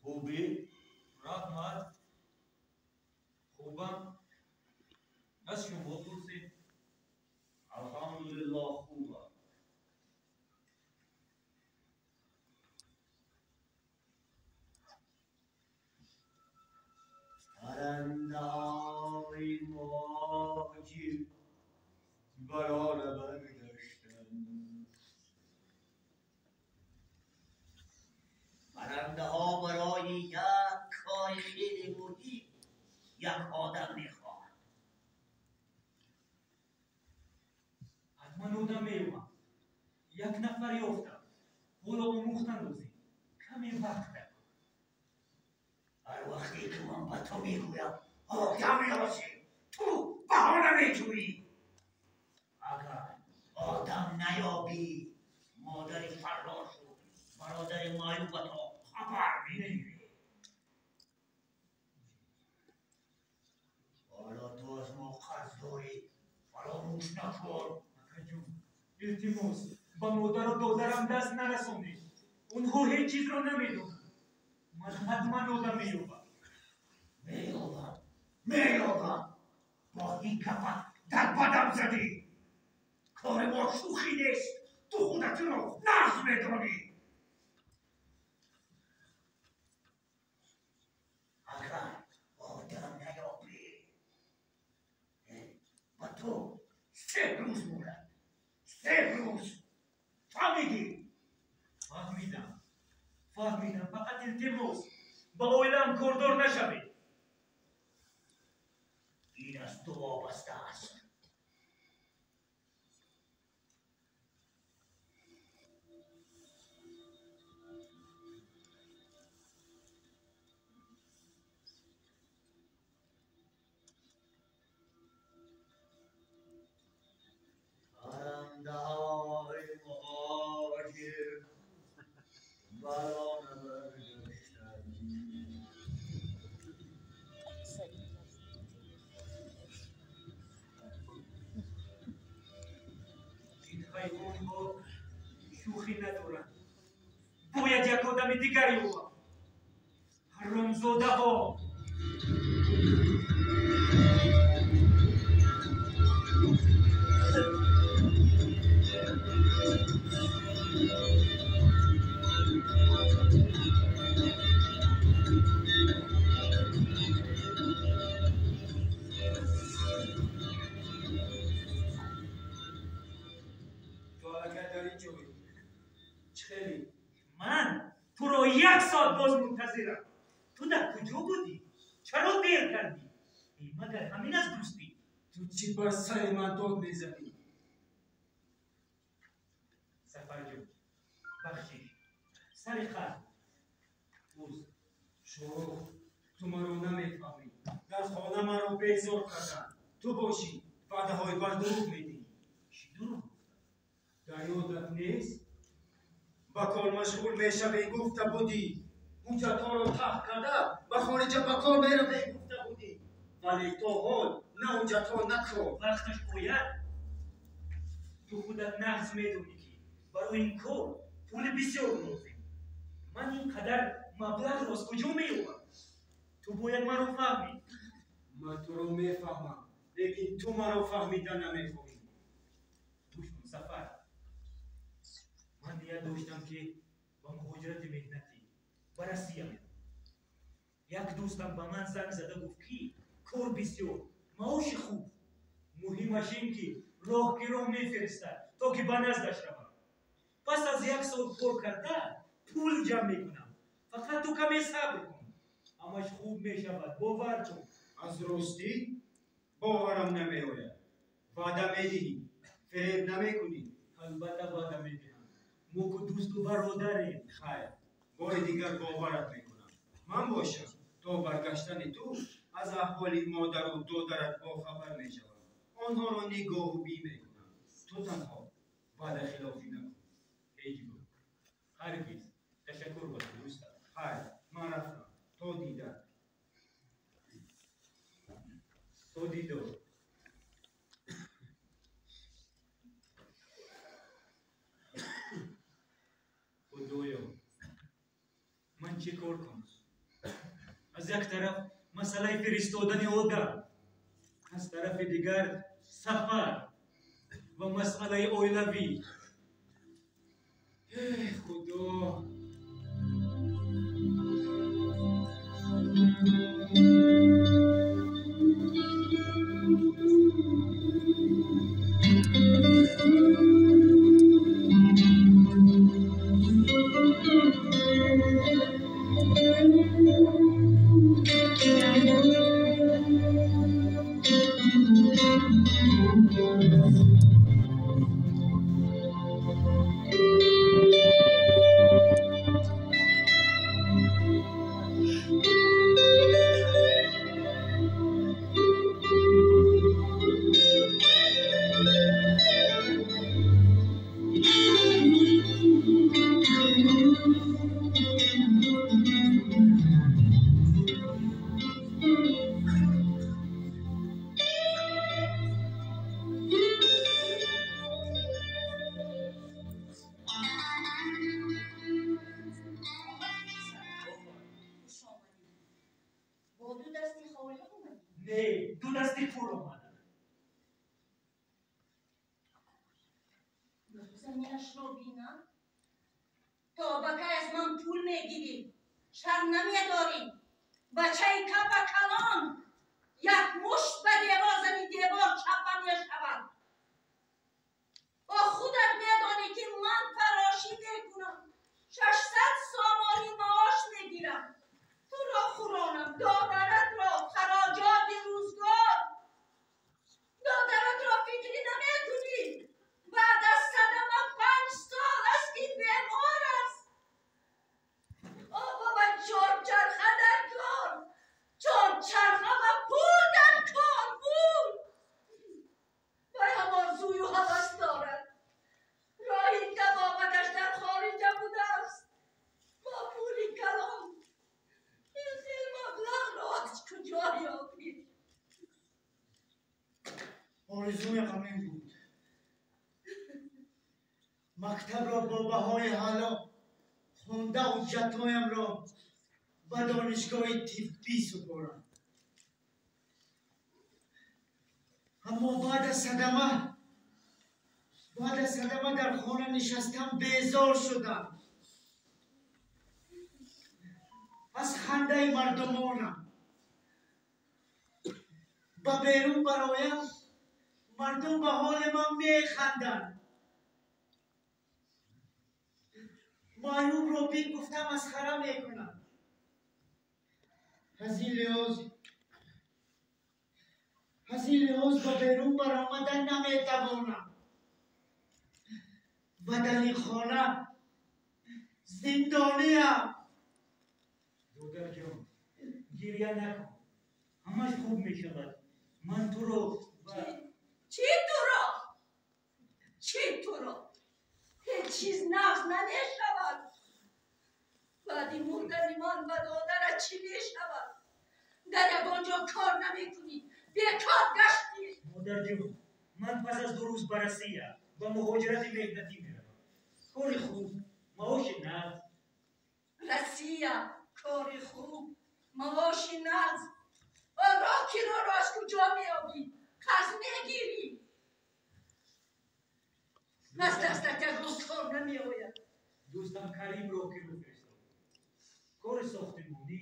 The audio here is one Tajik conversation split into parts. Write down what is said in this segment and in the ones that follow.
Хубӣ? Раҳмат. Хубам. Аз шумо пурсед. Алҳамдулиллоҳ, хубам. Парандаҳои муҳоҷир бар ола баргаштанд. Парандаҳо барои як кори хеле муҳим як одам мехоҳанд. Ҳатман одам меёбам. Як нафар ёфтам. Ҳоло омӯхтан лозим. Каме вақт дар. Ҳар вақте ки ман ба ту мегӯям одам лозим, ту баҳона меҷӯӣ. Агар одам наёбӣ, модари фаррошу бародари маъюбатро хабар мегирӣ. Ҳоло ту аз мо қарз дорӣ, фаромӯш накун. Акаҷон, илтимос, ба модару додарам даст нарасонед. Онҳо ҳеҷ чизро намедонанд. Ман ҳатман одам меёбам. Меёбам, меёбам. Бо ин гапат дар бадам задӣ. Кори мо шӯхӣ нест. Ту худатро нағз медонӣ. Агар одам наёбӣ, ба ту 3 рӯз мурад. 3 рӯз. Фаҳмидӣ? Фаҳмидам. Фаҳмидам. Фақат илтимос, ба оилаам кордор нашавед. Ин аз ту вобаста аст. Парандаҳои муҳоҷир бар ола баргаштанд. Ин ҳайвонҳо шӯхӣ надоранд. Бояд як одами дигар ёбам. Ҳаромзодаҳо! Ман туро 1 соат боз мунтазирам. Ту дар куҷо будӣ? Чаро дер кардӣ? Магар ҳамин аст дӯстӣ? Ту чӣ бар сари ман дод мезанӣ? Сафарҷон, бахшиш, сари хат. Узр. Шоҳрух, ту маро намефаҳмӣ. Дар хона маро безор карданд. Ту бошӣ, ваъдаҳои бардурӯғ медиҳӣ. Чӣ дурӯғ гуфтам? Дар ёдат нест? Ба кор машғул мешавӣ гуфта будӣ. Ҳуҷҷатҳоро таҳ карда ба хориҷа ба кор меравӣ гуфта будӣ. Вале то ҳол на ҳуҷҷатҳо, на кор. Вақташ ояд. Ту худат нағз медонӣ, ки барои ин кор пули бисёр лозим. Ман ин қадар маблағро аз куҷо меёбам? Ту бояд маро фаҳмӣ. Ман туро мефаҳмам, лекин ту маро фаҳмида намехоҳӣ. Гӯш кун, Сафар. Ман ният доштам, ки ба муҳоҷирати меҳнатӣ ба Россия меравам. Як дӯстам ба ман занг зада гуфт, ки кор бисёр, маоши хуб. Муҳимаш ин, ки роҳгиро мефиристад, то ки ба наздаш равам. Пас аз 1 сол кор карда пул ҷамъ мекунам. Фақат ту каме сабр кун. Ҳамаш хуб мешавад, бовар кун. Аз ростӣ боварам намеояд. Ваъда медиҳӣ, фиреб намекунӣ? Албатта ваъда медиҳам. Мо ку дӯсту бародарем. Хайр, бори дигар боварат мекунам. Ман бошам, то баргаштани ту аз аҳволи модару додарат бохабар мешавам. Онҳоро нигоҳу бӣ мекунам. Ту танҳо ваъдахилофӣ накун. Ҳеҷ гоҳ. Ҳаргиз. Ташаккур ба ту, дӯстам. Хайр, ман рафтам. То дидар. То дидор. Худоё, ман чӣ кор кунам? Аз як тараф масъалаи фиристодани одам, аз тарафи дигар сафар ва масъалаи оилавӣ. Э, Худо! Не, ду дасти пур омадам. Занияшро бинам, то ба кай аз ман пул мегирӣ? Шарм намедорӣ? Бачаи капа калон як мушт ба девор зани, девор чапа мешавад. О, худат медонӣ, ки ман фарошӣ мекунам, 600 сомонӣ маош мегирам. Туро хӯронам, додаратро, хароҷоти рӯзгор. Додаратро фикрӣ намекунӣ. Баъд аз садама 5 сол аст, ки бемор аст. О баба, чорчарха дар кор, чорчарха ва пул дар кор, пул. Вай ҳам орзую ҳавас дорад. Роҳи табобаташ дар хориҷа будааст. Бо пули калон. Ин хел маблағро аз куҷо ёбӣ? Орзуям ҳамин буд. Мактабро бо баҳои аъло хонда, ҳуҷҷатҳоямро ба донишгоҳи тиббӣ супорам. Аммо баъд аз садама дар хона нишастам, безор шудам аз хандаи мардумонам. Ба берун бароям, мардум ба ҳоли ман механданд. Маъюбро бин гуфта масхара мекунанд. Аз ин лиҳоз ба берун баромада наметавонам ва дар ин хона зиндониам. Додарҷон, гиря накун, ҳамаш хуб мешавад. Ман туро ва Чӣ туро? Чӣ туро? Ҳеҷ чиз нағз намешавад. Баъди мурдани ман ба додарат чӣ мешавад? Дар ягон ҷо кор намекунӣ, бекор гаштӣ. Модарҷон, ман пас аз 2 рӯз ба Россия ба муҳоҷирати меҳнатӣ меравам. Кори хуб, маоши нағз. Россия, кори хуб, маоши нағз. Роҳ кироро аз куҷо меёбӣ? Қарз мегирӣ? Аз дастат ягон кор намеояд. Дӯстам Карим роҳкиро фиристод. Кори сохтимонӣ,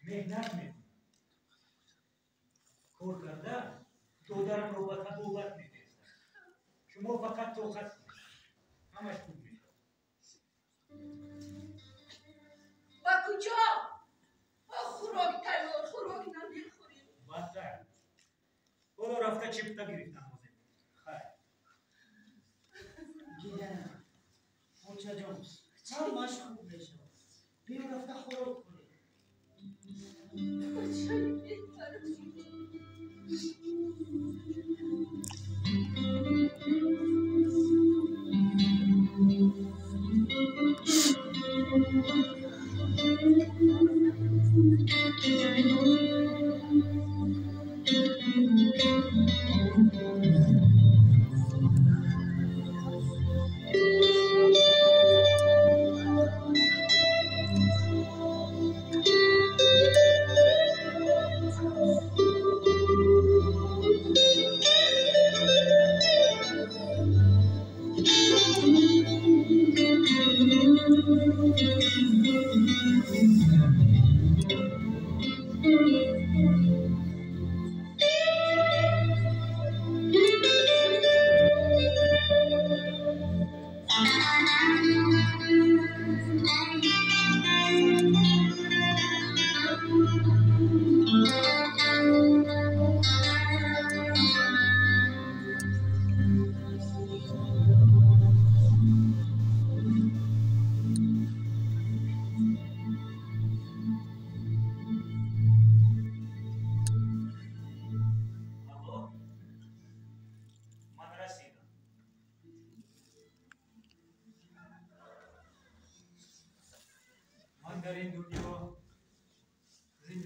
меҳнат мекунам. Кор карда додарамро ба табобат мефиристам. Шумо фақат тоқат кунед, ҳамаш хуб мешавад. Ба куҷо? Хӯрок тайёр, хӯрок намехӯрӣ? Бадтар. Ҳоло рафта чипта гирифтан лозим. Хайр. Гиря очаҷон, ҳамаш хуб мешавад. Биё, рафта хӯрок хӯрем. Бачаи беҳтарам.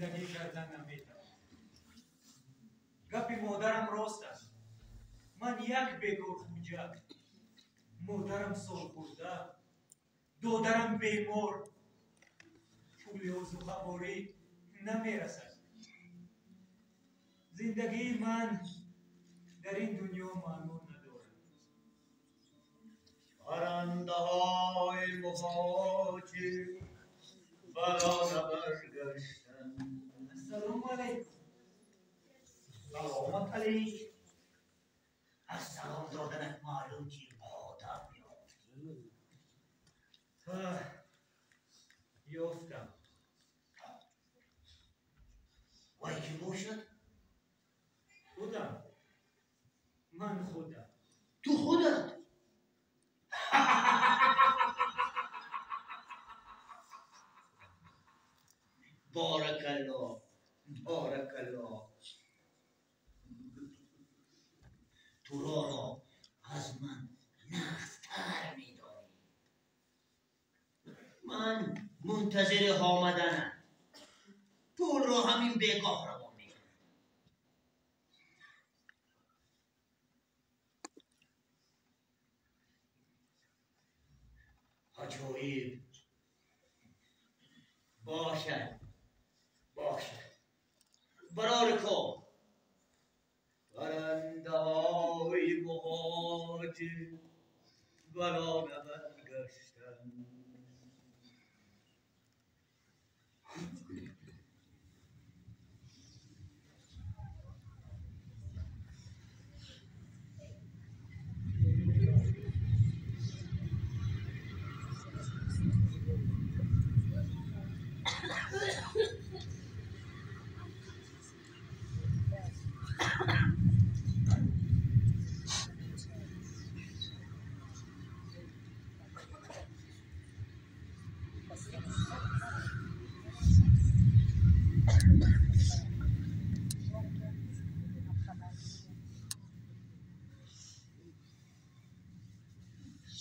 Зиндагӣ кардан наметавонам. Гапи модарам рост аст. Ман як бекорхӯҷа, модарам солхӯрда, додарам бемор, пули озуқаворӣ намерасад. Зиндагии ман дар ин дунё маъно надорад. Парандаҳои муҳоҷир бало набаргаштанд. Ассалому алайкум. Саломат алейк. Аз салом доданат маълум ки одам ёфтӣ. Ёфтам. Вай кӣ бошад? Худам. Ман худам. Ту худат? Баракаллоҳ, баракаллоҳ. Туро аз ман нағзтар медонӣ. Ман мунтазири омаданам. Пулро ҳамин бегоҳ равон мекунам. Аҷоиб. Бошад, бошад. Барори кор. Парандаҳои муҳоҷир бало набаргаштанд.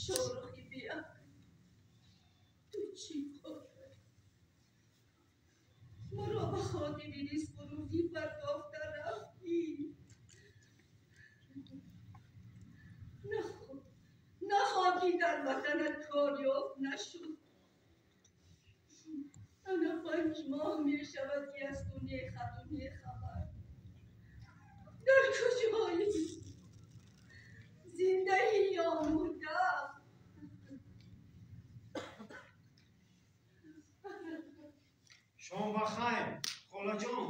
Шорохи биақл, ту чӣ кор кардӣ? Маро ба хотири ризқу рӯзӣ партофта рафтӣ. Нахоҳӣ дар ватанат кор ёфт нашуд. Ана 5 моҳ мешавад ки аз ту не хату не хабар. Дар куҷоӣ? Зиндаӣ ё мурда? Шом бахайр, холаҷон.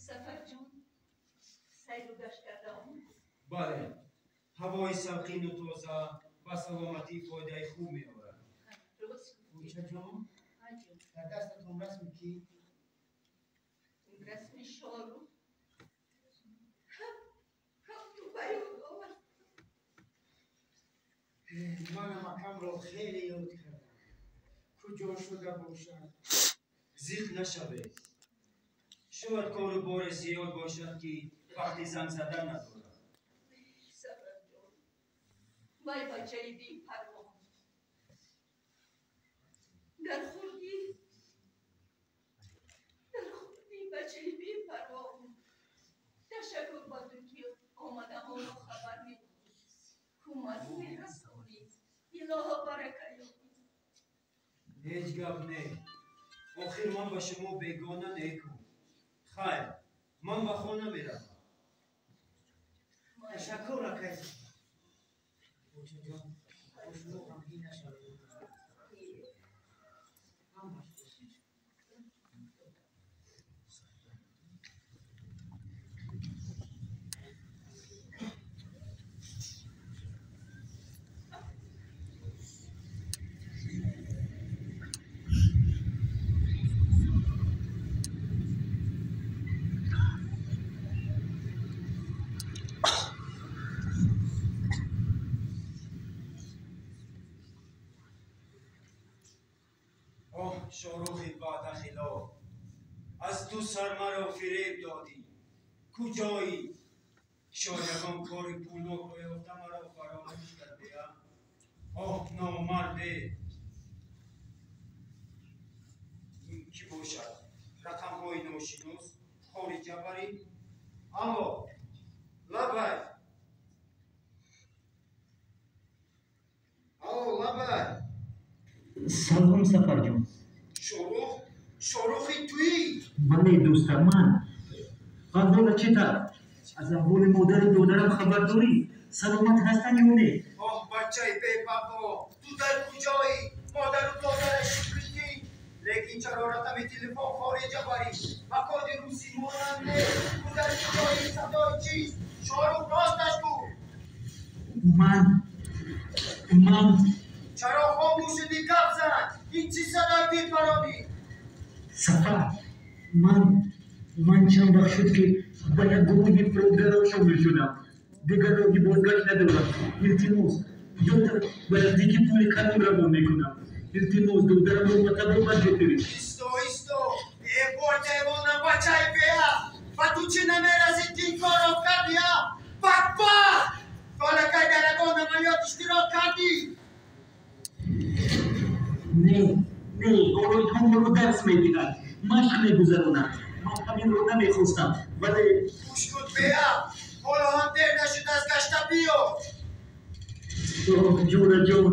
Сафарҷон, сайру гашт карда омадӣ? Бале, ҳавои салқину тоза ба саломатӣ фоидаи хуб меорад. Рост гуфтӣ. Кӯчаҷон, Аҷон. дар дастатон расми кӣ? Расми Шорух. Ҳам ту ба ёд овард. Манам акамро хеле ёд кардам. Куҷо шуда бошад? Зиқ нашавед. Шояд кору боре зиёд бошад ки вақти занг задан надорад. Сафарҷон, вай бачаи бепарво. Дар хурдӣ бачаи бепарво буд. Ташаккур ба ту ки омадаҳоро хабар медодӣ, кӯмак мерасонӣ. Илоҳо барака ёбӣ. Ҳеҷ гап не. Охир ман ба шумо бегона неку. Хайр, ман ба хона меравам. Ташаккур, акай Сафар. Кӯчаҷон, бо шумо ғамгин нашавед. Ҳамаш хуб мешавад. Оҳ, Шоҳрухи баъдахилоф, аз ту сар маро фиреб додӣ. Куҷоӣ? Шояд ягон кори пулнокро ёфта маро фаромӯш кардеа? Оҳ, номарде! Ки бошад? Рақамҳои ношинос, хориҷа барӣ. Алло, лабай. Алло, лабай. Салом, Сафарҷон. Шорух? Шорухи туӣ? Бале, дӯстам, ман. Аҳволат чӣ тавр? Аз аҳволи модару додарам хабар дорӣ? Саломат ҳастанд ё не? Оҳ, бачаи бепарво, ту дар куҷоӣ? Модару додараш шукрӣ. Лекин чаро рақами телефон хориҷа барӣ? Ба коди русӣ монанд не. Ту дар куҷоӣ? Садои чист? Шорух, росташ гӯ. Ман Чаро хомӯш шудӣ? Гап зан. Ин чӣ садои дилбаронӣ? Сафар, ман чанд вақт шуд, ки ба як гурӯҳи ифротгаро шомил шудам. Дигар роҳи бозгашт надорам. Илтимос, ёдат, ба наздики пули калон равон мекунам. Илтимос, додарамро ба табобат бифирист. Исто, исто, э вой, девона, бачаи беақл, ба ту чӣ намерасид, ки ин корро кардӣ, а? Бадбахт, ту аллакай дар ягон амалиёт иштирок кардӣ? Не, не, ҳоло инҳо моро дарс медиҳанд, машқ мегузаронанд. Ман ҳаминро намехостам, вале Гӯш кун, беақл, ҳоло ҳам дер нашудааст, гашта биё. Оҳ, ҷӯраҷон,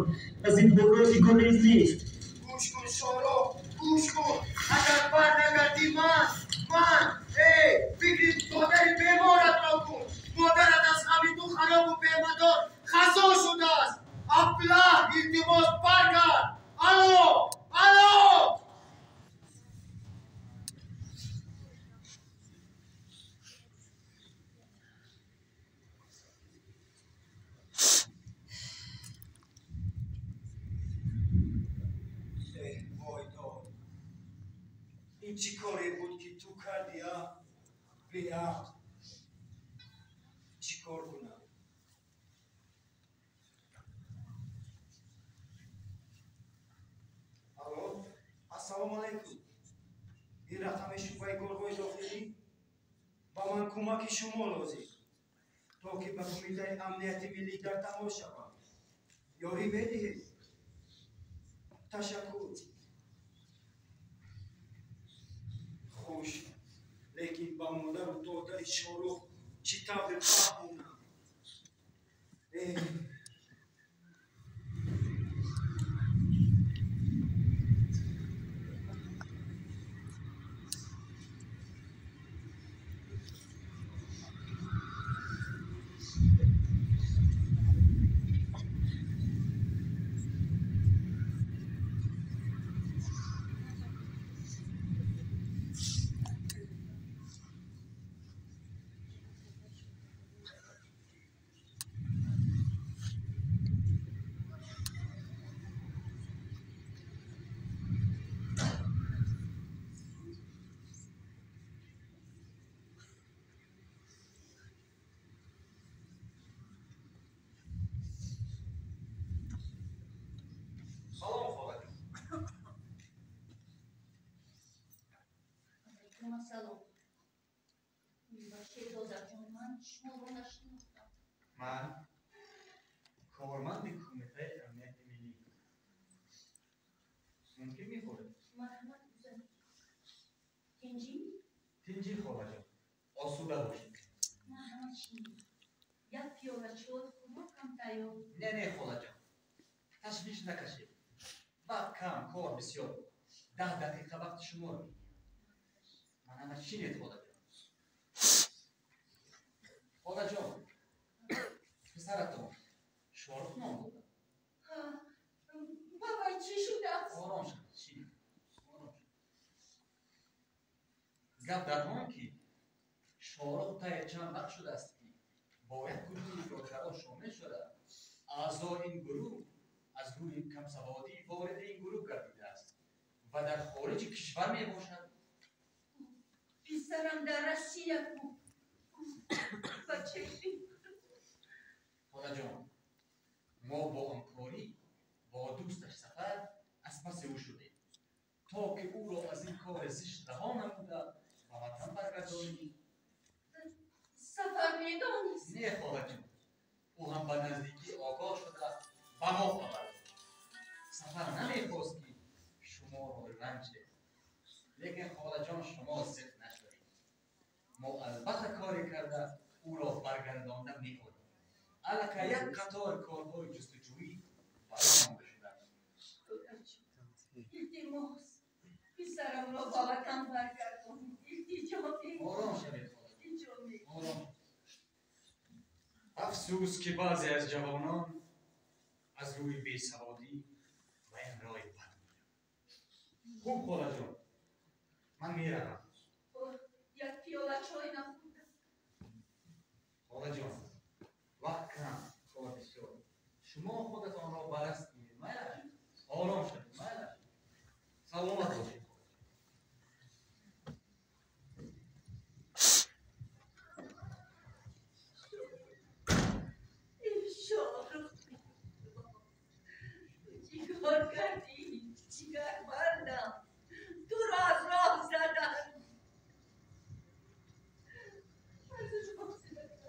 аз ин бо роҳи гурез нест. Гӯш кун, Шорух, гӯш кун, агар бар нагардӣ, ман эй, фикри модари беморатро кун. Модарат аз ғами ту харобу бемадор хазо шудааст. Аблаҳ, илтимос, баргард. Алло, алло. Эҳ, вой дод, ин чӣ коре буд, ки ту кардӣ, а, беақл? Чӣ кор кунам? Алло, ассалому алайкум, ин рақами шӯъбаи корҳои дохилӣ? Ба ман кӯмаки шумо лозим, то ки ба Кумитаи амнияти миллӣ дар тамос шавам. Ёрӣ медиҳед? Ташаккур. Хуш, лекин ба модару додари Шорух чӣ тавре фаҳмонам? Э. Салом, холаҷон. Алайкум ассалом. Мебахшед, додарҷон, ман шуморо нашинохтам. Ман корманди Кумитаи амнияти миллӣ. Мумкин мехӯред? Марҳамат, гузаред. Тинҷӣ? Тинҷӣ, холаҷон, осуда бошед. Марҳамат, шинед. Як пиёла чой, хӯрокам тайёр. Не, не, холаҷон, ташвиш накашед. Вақт кам, кор бисёр. 10 дақиқа вақти шуморо мегирам. Марҳамат, шинед, холаҷон. Холаҷон, писаратон Шорух ном дорад? Ҳа, ба вай чӣ шудааст? Ором шавед, шинед, ором шавед. Гап дар он ки Шорух таи чанд вақт шудааст, ки бо як гурӯҳи ифротгаро шомил шуда. Аъзои ин гурӯҳ аз рӯи камсаводӣ вориди ин гурӯҳ гардидааст ва дар хориҷи кишвар мебошад. Писарам дар Россия буд. Бачаи Холаҷон, мо бо ҳамкорӣ бо дӯсташ Сафар аз паси ӯ шудем, то ки ӯро аз ин кори зишт раҳо намуда ба ватан баргардонем. Сафар медонист? Не, холаҷон, ӯ ҳам ба наздикӣ огоҳ шуда, ба мо хабар дод. Сафар намехост, ки шуморо ранҷ диҳад. Мо албатта коре карда ӯро баргардонда меорем. Аллакай як қатор корҳои ҷустуҷӯӣ ба роҳ монда шудааст. Илтимос, писарамро ба ватан баргардонед. Илтиҷо мекунам. Ором шавед, хола. Илтиҷо мекунам. Ором. Афсӯс, ки баъзе аз ҷавонон аз рӯи бесаводӣ ба ин роҳи бад мераванд. Хуб, холаҷон, ман меравам. Як пиёла чой нахӯрдам. Холаҷон, вақт кам, кор бисёр. Шумо худатонро ба даст гиред, майлаш? Ором шавед, майлаш? Саломат бошед. Чикор кардӣ? Чикор бандам? Туро аз роҳ задан. Аз роҳ задан.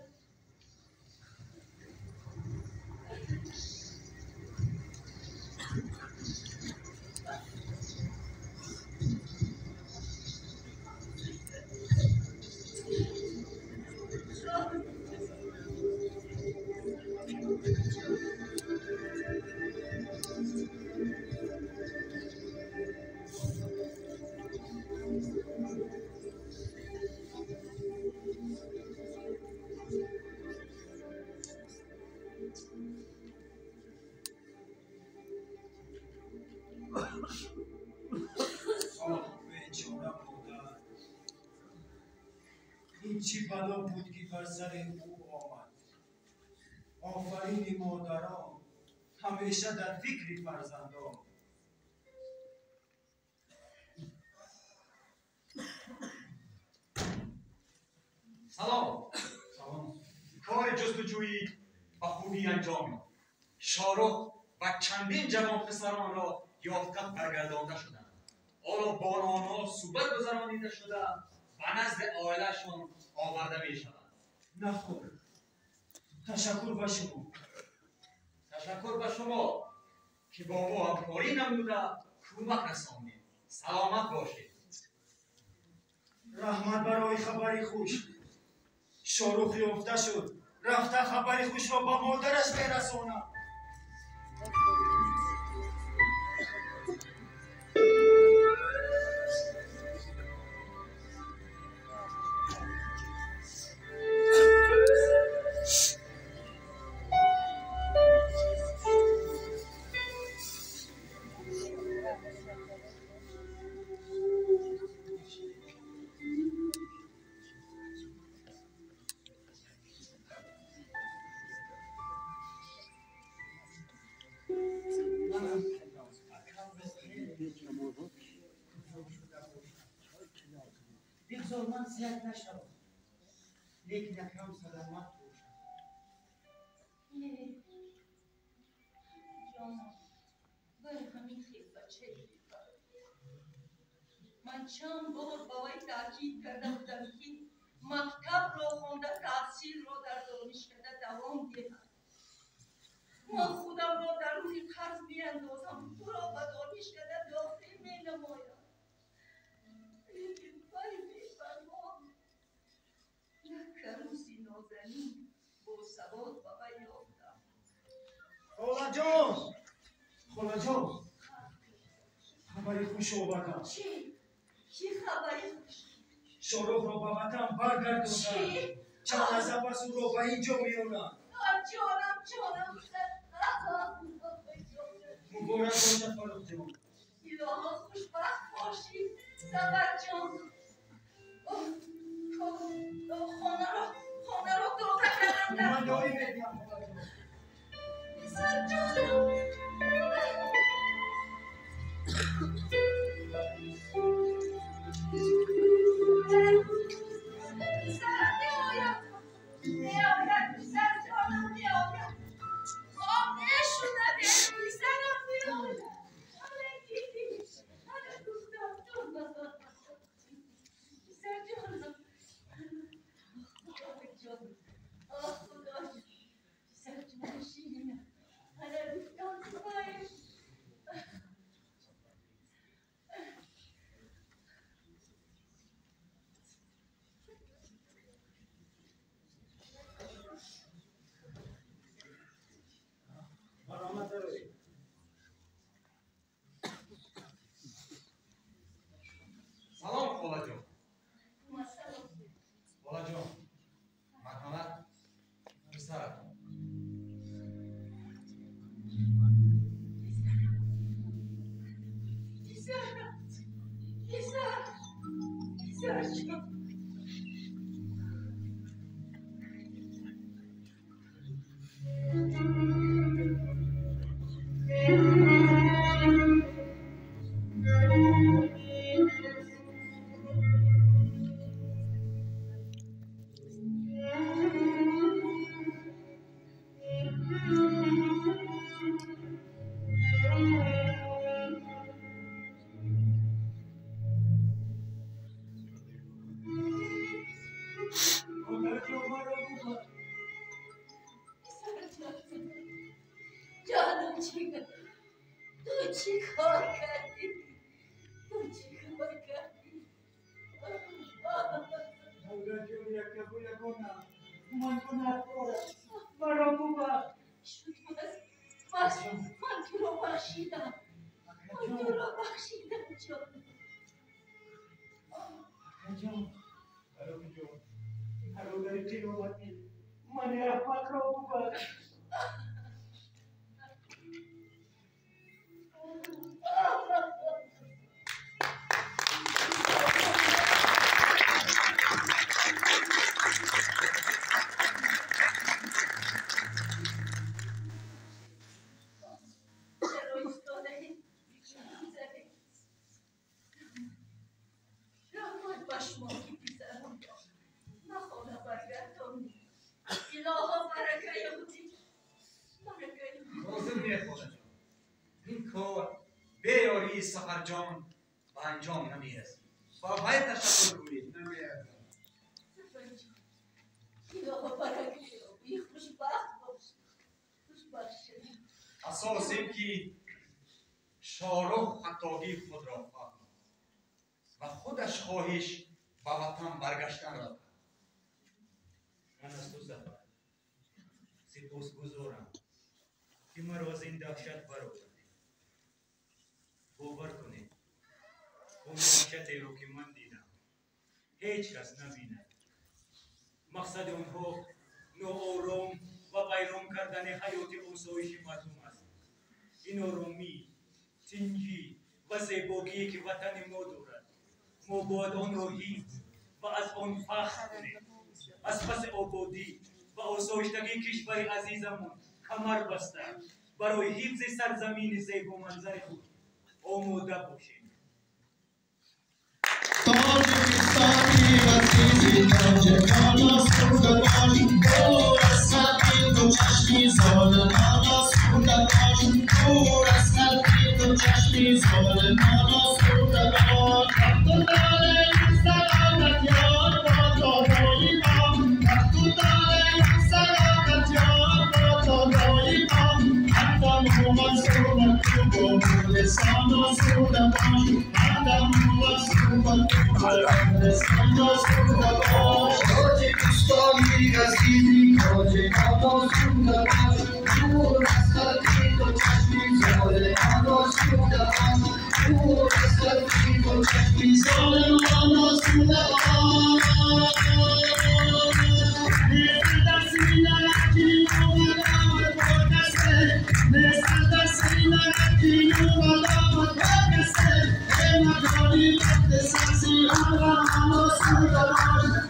Оҳ, бечора модар! Ин чӣ бало буд, ки бар сари ӯ омад? Офарини модарон, ҳамеша дар фикри фарзандон. Салом. Салом. Кори ҷустуҷӯӣ ба хубӣ анҷом ёфт. Шоҳрух ва чандин ҷавонписаронро ёфта баргардонда шуданд. Ҳоло бо онҳо суҳбат гузаронида шуда, ба назди оилаашон оварда мешаванд. Нахӯр. Ташаккур ба шумо. Ташаккур ба шумо, ки бо мо ҳамкорӣ намуда кӯмак расондед. Саломат бошед. Раҳмат барои хабари хуш. Шоҳрух ёфта шуд. Рафта хабари хушро ба модараш мерасонам. Бигзор ман сиҳат нашавам, лекин акам саломат бошад. Ҷонам, вай ҳамин хел бачаи бебахт. Ман чанд бор ба вай таъкид карда будам, ки мактабро хонда таҳсилро дар донишкада давом диҳад. Ман худамро даруни қарз меандозам, туро ба донишкада дохил менамоям. Лекин вай бепарво. Як каруси нозанин босавод ба вай ёфтам. Холаҷон! Холаҷон! Хабари хуш овардам. Чӣ? Чӣ хабари хуш? Шоҳрухро ба ватан баргардонданд. Чӣ? Чанд лаҳза пас ӯро ба ин ҷо меоранд. Ҷонам, ҷонам. Муборак бошад, Фаррухҷон. Илоҳо, хушбахт бошӣ, Сафарҷон. Хонаро тоза кардам. Ман доим мегӯям, холаҷон. Писарҷонам. Писарам меояд. Меояд, писарҷонам меояд. Хоб мешунавед, писарам меояд. Ана дидӣ, ана гуфтам ту. Писарҷонам. Ҷон. Оҳ, Худоё. Писарҷонам ширинам. Ана гуфтам ту. Холаҷон. Холаҷон, марҳамат, писаратон. Писарам, писар, писарҷон. جانم تو چی کار کردی؟ تو چی کار کردی؟ مادر جان، یک قبول کنم، من گناهکارم، مرا ببخش. شد بس، من تو رو بخشیدم، من تو رو بخشیدم جان. جان، جان، برادر قیامتی، من احمق را ببخش. چرا ایستاده‌ای؟ رحمت به شما که پسرم را به خانه برگرداندی. الها برکه یابی، برکه یابی. لازم не холаҷон. Ин кор бе ёрии Сафарҷон ба анҷом намерасид. Ба вай ташаккур кунед. Намеарзад. Сафарҷон, илоҳо барака ёбӣ, хушбахт бош, хушбахт шавӣ. Асос ин ки Шоҳрух хатогии худро фаҳмид ва худаш хоҳиш ба ватан баргаштанро кард. Ман аз ту, Зафар, сипосгузорам, ки маро аз ин даҳшат баровардӣ. Бовар кунед, он даҳшатеро, ки ман дидам, ҳеҷ кас набинад. Мақсади онҳо ноором ва вайрон кардани ҳаёти осоиши мардум аст. Ин оромӣ, тинҷӣ ва зебогие, ки ватани мо дорад, мо бояд онро ҳифз ва аз он фахр кунем. Аз паси ободӣ ва осоиштагии кишвари азизамон камар баста, барои ҳифзи сарзамини зебоманзари худ омода бошем. Тоҷикистони азизи тоҷикон, осуда бош, дур аз халқи ту чашми золимон, осуда бош, дур аз халқи ту чашми золимон, осуда бош. Ту дорем саломат ёр бо додои мо, ту дорем саломат ёр бо додои мо, ҳамдаму мансурат ту бо мухлисон, осуда бош, ҳамдаму мансурат ту бо мухлисон, осуда бош. Тоҷикистони азизи тоҷикон, осуда бош, дур аз халқи ту чашми золимон, осуда бош, дур аз халқи ту чашми золимон, осуда бош. مثل در سینه رفتیم و دامت باکسته، مثل در سینه رفتیم و دامت باکسته، ای مداری وقت سبزی همراهان، آسوده باش.